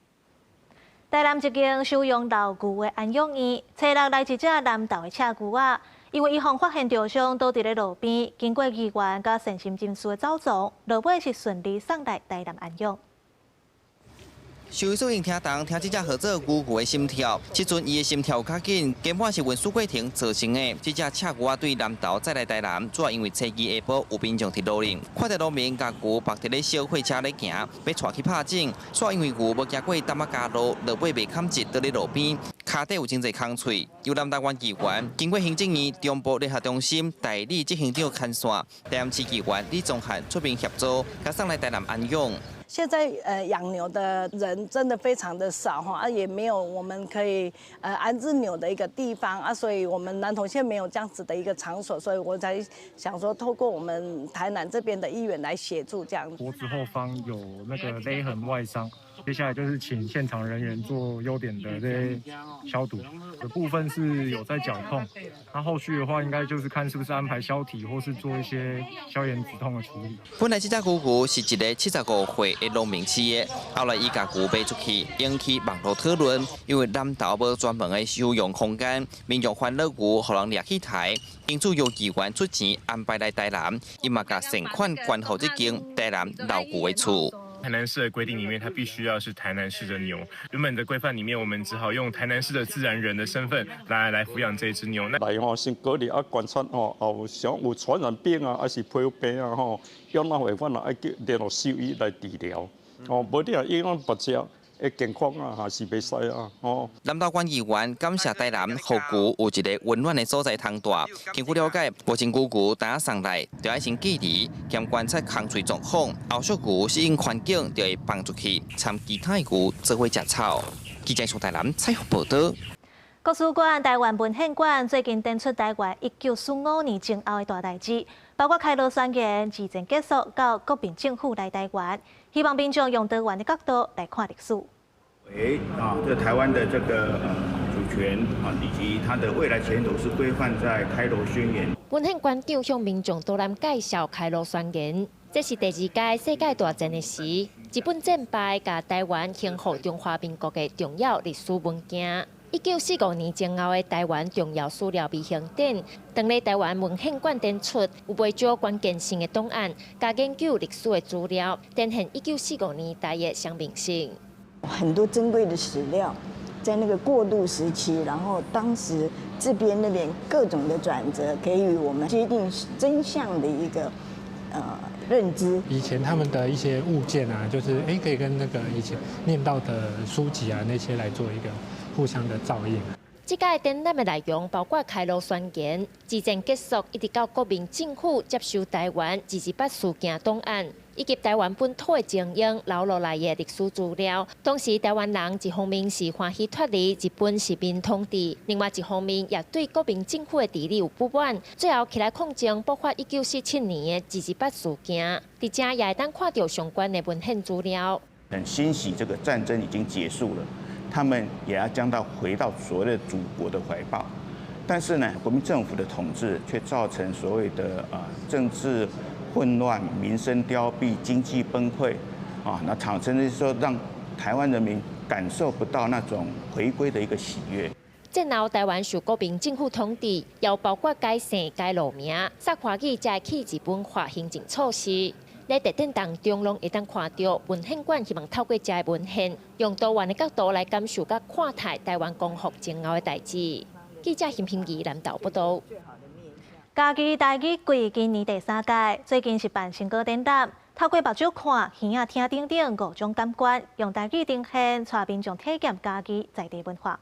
台南一間收容老牛的安養院，初六來一隻南投的赤牛仔，因為伊予發現著傷倒佇咧路邊，經過議員佮善心人士的走傱，落尾是順利送來台南安養。獸醫師用聽筒聽這隻號做牛牛的心跳，這陣伊的心跳較緊，根本是運輸過程造成的。這隻赤牛仔對南投載來台南，主要因為初二下晡有民眾佇路頂看著農民共牛縛佇咧小貨車咧行，欲帶去拍種，煞因為牛無行過擔仔加路，落尾袂堪折倒佇路邊，跤底有真濟空喙。由南投縣議員經過行政院中部聯合中心代理執行長牽線，台南市議員李宗翰出面協助，共送來台南安養。現在養牛的人真的非常的少哈，啊也沒有我們可以安置牛的一個地方啊，所以我們南投縣沒有這樣子的一個場所，所以我才想說透過我們台南這邊的議員來協助這樣。脖子後方有那個勒痕外傷，接下來就是請現場人員做優點的這些消毒的部分是有在絞痛，那後續的話應該就是看是不是安排消體或是做一些消炎止痛的處理。本來這隻牛牛是一個75歲的農民飼的，後來伊共牛賣出去，引起網路討論，因為南投無專門的收容空間，民眾煩惱牛予人掠去刣，因此由議員出錢安排來台南，伊嘛共善款捐予這間台南老牛的厝。台南市的規定裡面，它必須要是台南市的牛。原本的規範裡面，我們只好用台南市的自然人的身份來撫養這隻牛。來吼，先隔離啊，觀察吼，有想有傳染病啊，還是皮膚病啊吼，要那會阮也愛叫聯絡獸醫來治療。哦，無你若養別隻，的健康啊，哈是袂使啊，哦。南投县议员感谢台南予牛有一个溫暖的所在通蹛。根據了解，目前牛牛擔送來，就愛先隔離兼觀察空喙狀況，後續牛適應環境就會放出去，參其他的牛做伙食草。記者從台南採訪報道。國史館台灣文獻館最近展出台灣1945年前後的大代誌，包括開羅宣言、二戰結束到國民政府來台灣，希望民眾用多元的角度來看歷史。誒啊，這台灣的這個主權啊，以及它的未來前途是規範在開羅宣言。文獻館長向民眾導覽介紹開羅宣言，這是第二屆世界大戰的時，日本戰敗，共台灣興復中華民國的重要歷史文件。1945年前後的台灣重要史料微型展，當咧台灣文獻館展出，有袂少關鍵性的檔案，佮研究歷史的資料，展現1945年代的鮮明性。很多珍貴的史料，在那個過渡時期，然後當時這邊那邊各種的轉折，給予我們接近真相的一個認知。以前他們的一些物件啊，就是誒可以跟那個以前念到的書籍啊那些來做一個互相的照應。這屆展覽的內容包括開羅宣言、二戰結束，一直到國民政府接收台灣228事件檔案，以及台灣本土的精英留落來的歷史資料。當時台灣人一方面是歡喜脫離日本殖民統治，另外一方面也對國民政府的治理有不滿，最後起來抗爭，爆發1947年的228事件。佇遮也會當看著相關的文獻資料。很欣喜，這個戰爭已經結束了。他們也要將到回到所謂的祖國的懷抱，但是呢，國民政府的統治卻造成所謂的政治混亂、民生凋敝、經濟崩潰，啊，那產生的是說讓台灣人民感受不到那種回歸的一個喜悅。戰後台灣受國民政府統治，又包括改姓、改路名、殺華語，才會去日本化行政措施。佇特展當中，攏會當看著文獻館希望透過這个文獻，用多元的角度來感受佮看待台灣光復前後的代誌。記者邢平儀南投報導。嘉義台語季今年第三屆，最近是辦成果展覽，透過目睭看、耳仔聽等等五種感官，用台語呈現，帶民眾體驗嘉義在地文化。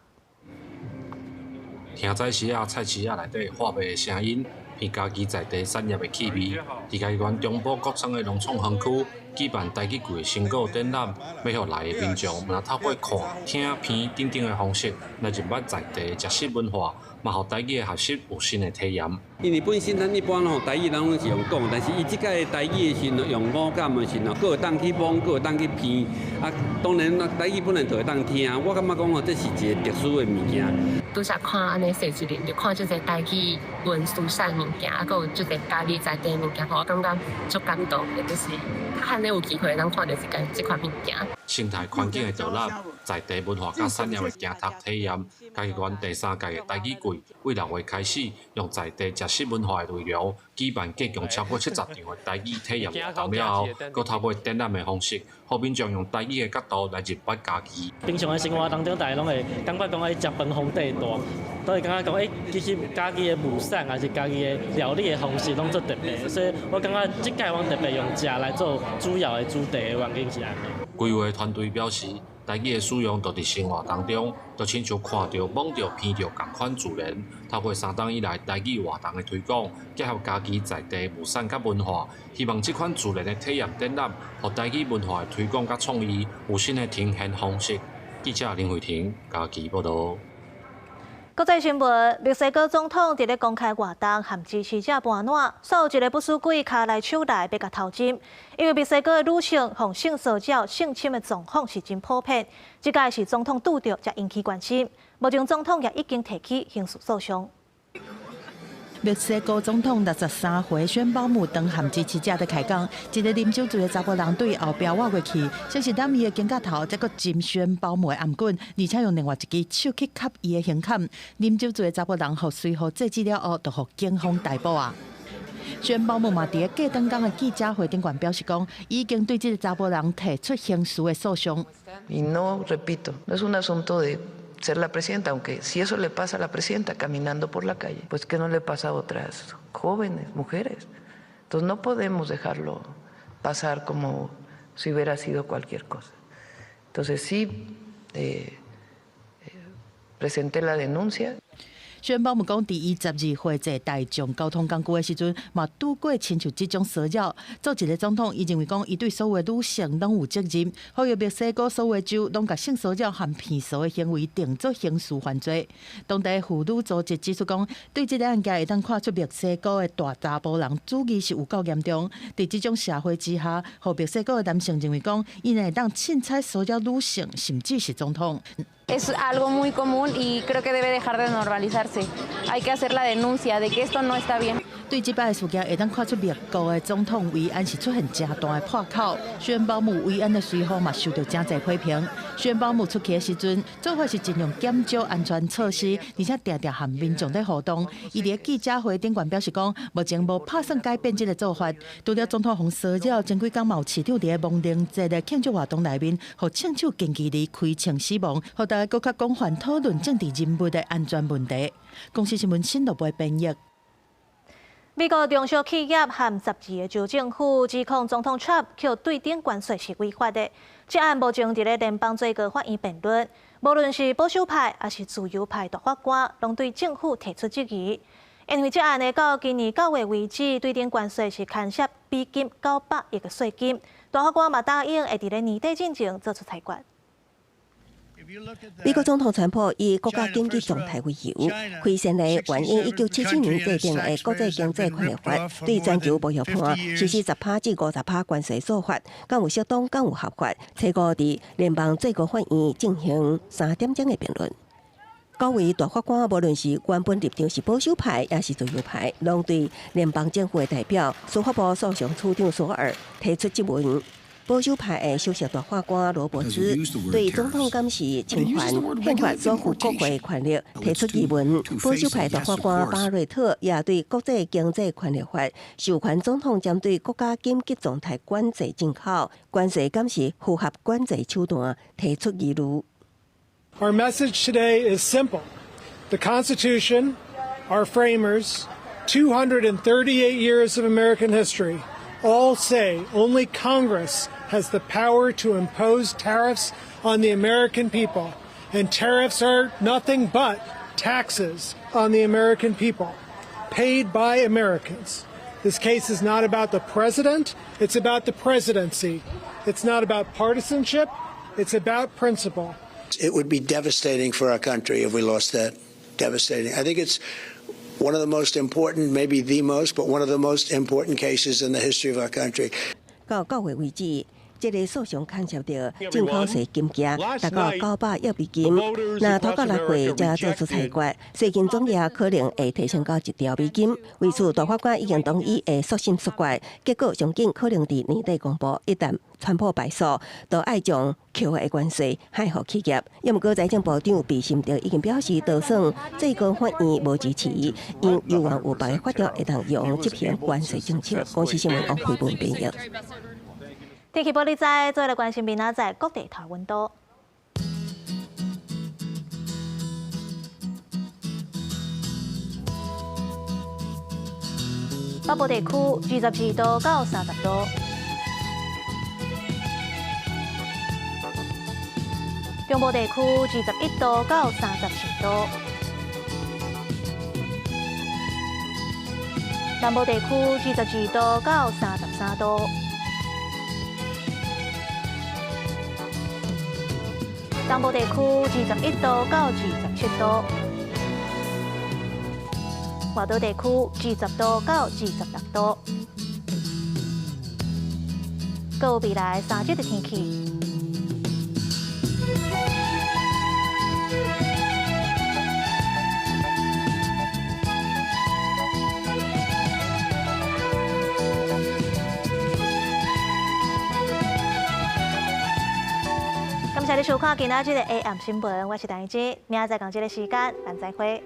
聽早市仔、菜市仔內底貨賣的聲音，聞嘉義在地產業的氣味。佇嘉義縣中部國昌的農創園區舉辦台語季的成果展覽，欲予來的民眾，毋但透過看、聽、聞等等的方式來認捌在地的食食文化，嘛予台語的學習有新的體驗。因為本身咱一般吼台語咱攏是用講，但是伊這擺台語的時陣用五感的時陣，閣會當去摸，閣會當去聞。啊，當然台語本來就會當聽，我感覺講吼，這是一個特殊的物件。拄才看按呢細一日，就看這濟台語文書上物件，啊，閣有這濟嘉義在地物件，我感覺足感動的，就是較罕咧有機會通看著這款物件。生態環境的導覽，在地文化佮產業的行讀體驗，嘉義縣第三屆的台語季，為6月開始，用在地食食文化的內容，舉辦計共超過70場的台語體驗活動了後，閣透過展覽的方式，予民眾用台語的角度來認捌嘉義。平常的生活當中，大家攏會感覺講愛食飯皇帝大，都會感覺講，其實嘉義的物產抑是嘉義的料理的方式攏足特別，所以我感覺這屆我特別用食來做主要的主題的原因是按呢。規劃團隊表示，台語的使用就佇生活當中，就親像看著、摸著、聞著仝款自然。透過3冬以來台語活動的推廣，結合嘉義在地物產佮文化，希望這款自然的體驗展覽，予台語文化的推廣佮創意有新的呈現方式。記者林慧婷嘉義報導。國際新聞：墨西哥總統佇咧公開活動和支持者盤撋，煞有一個不死鬼跤來手來欲共偷針。因為墨西哥的女性予性騷擾、性侵的狀況是真普遍，這擺是總統拄著才引起關心。目前總統也已經提起刑事訴訟。墨西哥總統63歲宣保姆當和支持者佇開講，一个啉酒醉的查埔人對後壁倚過去，先是攬伊的肩胛頭，再閣針宣保姆的頷頸，而且用另外一支手去磕伊的胸坎。啉酒醉的查埔人予隨扈制止了後，就予警方逮捕啊。宣保姆嘛，佇隔當工的記者會頂懸表示講，已經對這个查埔人提出刑事的訴訟。 Y no, repito, no es un asunto de ser la presidenta, aunque si eso le pasa a la presidenta caminando por la calle, pues qué no le pasa a otras jóvenes, mujeres. Entonces no podemos dejarlo pasar como si hubiera sido cualquier cosa. Entonces sí, presenté la denuncia. 宣保姆講，佇伊12歲坐大眾交通工具的時陣，嘛拄過親像這種騷擾。做一个總統，伊認為講，伊對所有女性攏有責任，呼籲墨西哥所有州攏共性騷擾和騙嫂的行為定做刑事犯罪。當地婦女組織指出講，對這个案件會當看出墨西哥的大查埔人主義是有夠嚴重。佇這種社會之下，予墨西哥的男性認為講，𪜶會當凊彩騷擾女性，甚至是總統。 Es algo muy común y creo que debe dejar de normalizarse. Hay que hacer la denuncia de que esto no está bien. 對這擺的事件，會當看出美國的總統維安是出現誠大的破口。宣保姆維安的隨扈嘛受到誠濟批評。宣保姆出去的時陣，做法是盡量減少安全措施，而且定定和民眾咧互動。伊佇記者會頂懸表示講，目前無拍算改變這个做法。除了總統予騷擾，前幾工嘛有市長佇咧亡靈節的慶祝活動內面，予槍手近距離開槍死亡，予大家閣較廣泛討論政治人物的安全問題。公視新聞新羅編譯。美國中小企業和12个州政府指控總統川普扣對等關稅是違法的。這案目前佇咧聯邦最高法院辯論，無論是保守派抑是自由派大法官，攏對政府提出質疑。因為這案呢，到今年9月為止，對等關稅是牽涉美金900億的稅金。大法官嘛答應會佇咧年底進前做出裁決。美國總統川普以國家緊急狀態為由，開先例援引1977年制定的國際經濟權力法，對全球貿易伴實施10趴至50趴關稅做法，敢有適當，敢有合法？初五佇聯邦最高法院進行3點鐘的辯論。9位大法官，無論是原本立場是保守派，抑是自由派，攏對聯邦政府的代表司法部訴訟處長索爾提出質問。保守派的首席大法官羅伯茲對總統敢是侵犯憲法所賦國會權力提出疑問。保守派大法官巴瑞特也對國際經濟權力法授權總統針對國家緊急狀態管制進口關稅，敢是符合管制手段提出疑慮。 Our message today is simple: The Constitution, our framers, 238 years of American history, all say only Congress has the power to impose tariffs on the American people, and tariffs are nothing but taxes on the American people, paid by Americans. This case is not about the president, it's about the presidency. It's not about partisanship, it's about principle. It would be devastating for our country if we lost that. Devastating. I think it's one of the most important, maybe the most, but one of the most important cases in the history of our country. 到9月為止，這个訴訟牽涉著進口稅金額達到900億美金，若拖到6月才做出裁決，稅金總額可能會提升到1兆美金。為此，大法官已經同意會速審速決，結果上緊可能佇年底公布。一旦川普敗訴，就愛將扣的關稅害予企業。抑毋過財政部長畢森特已經表示，就算最高法院無支持，𪜶猶原有別个法條會當用執行關稅政策。公視新聞王惠文編譯。天氣報你知，做來關心明仔載各地頭溫度。北部地區22度到30度，中部地區21度到34度，南部地區22度到33度。東部地區21度到27度，外島地區20度到26度。閣有未來3日的天氣。感謝你收看今仔日的 AM 新聞，我是陳怡之，明仔載仝這个時間，咱再會。